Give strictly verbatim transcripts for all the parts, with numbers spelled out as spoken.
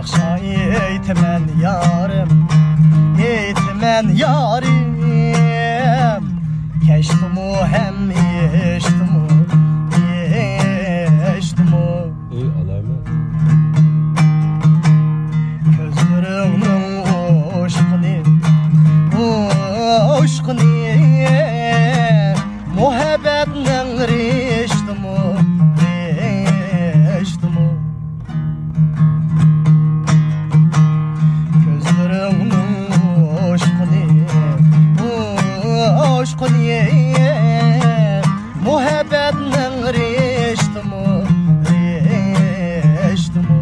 ئېيتىمەن يارىم، ئېيتىمەن يارىم، كەچتىمۇ ھەم ئېشتىمۇ، ئېشتىمۇ. ئەي ئالامەت. كۆزلىرىڭنىڭ ئۇچقۇنى، ئۇچقۇنى، مۇھەببەتنىڭ رىشتىمۇ، رىشتىمۇ. كۆزلىرىڭنىڭ ئۇچقۇنى، ئۇچقۇنى، مۇھەببەتنىڭ رىشتىمۇ، رىشتىمۇ.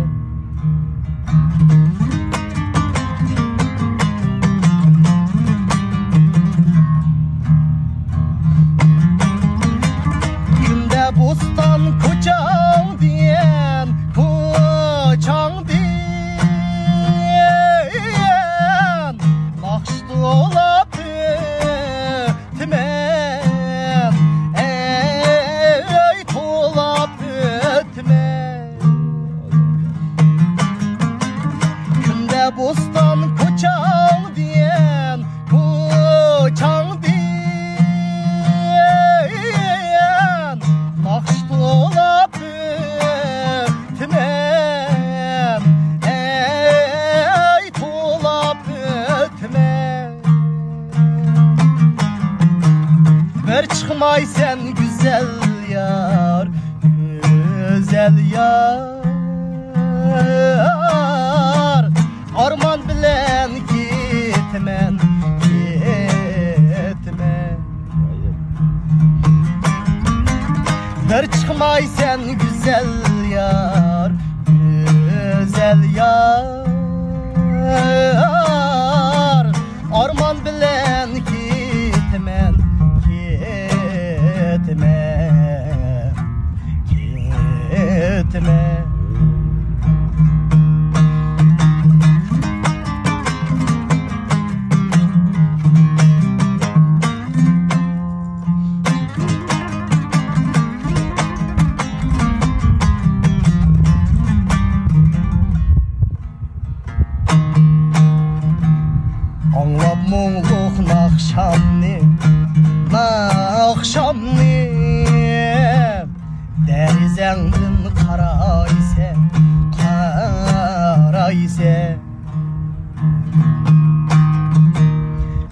كۈندە بوستان كوچاڭدىن، كوچاڭدىن ناخشا تولاپ ئۆتىمەن، ئەي تولاپ ئۆتىمەن. كۈندە بوستان كوچاڭدىن، كوچاڭدىن ناخشا تولاپ ئۆتىمەن، ئەي تولاپ ئۆتىمەن. بىر چىقمايسەن گۈزەل يار، گۈزەل يار. ئارمان بىلەن كېتىمەن، كېتىمەن. بىر چىقمايسەن گۈزەل يار، گۈزەل يار. ئارمان بىلەن كېتىمەن، كېتىمەن، كېتىمەن. ئاڭلاپ مۇڭلۇق ناخشامنى، ناخشامنى، دېرىزەڭدىن قارايسەن، قارايسەن.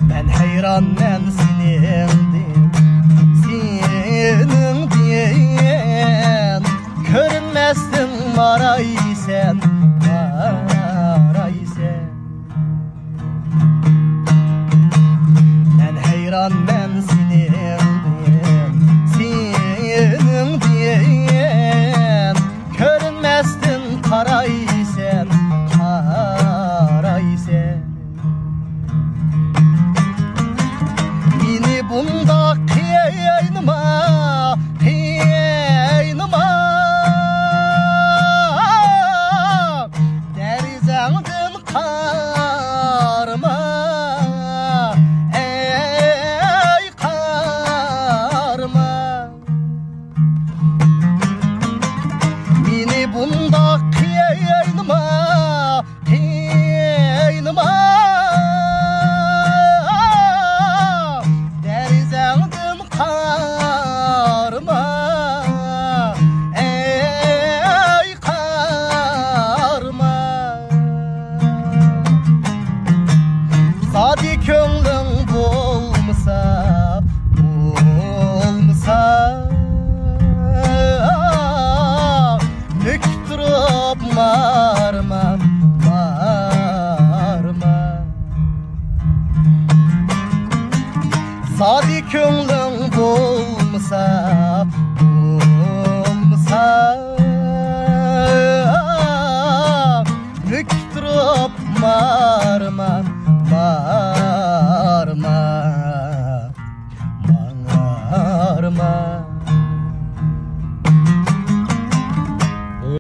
مەن ھەيرانمەن سېنىڭدىن، سېنىڭدىن. كۆرۈنمەستىن مارايسەن،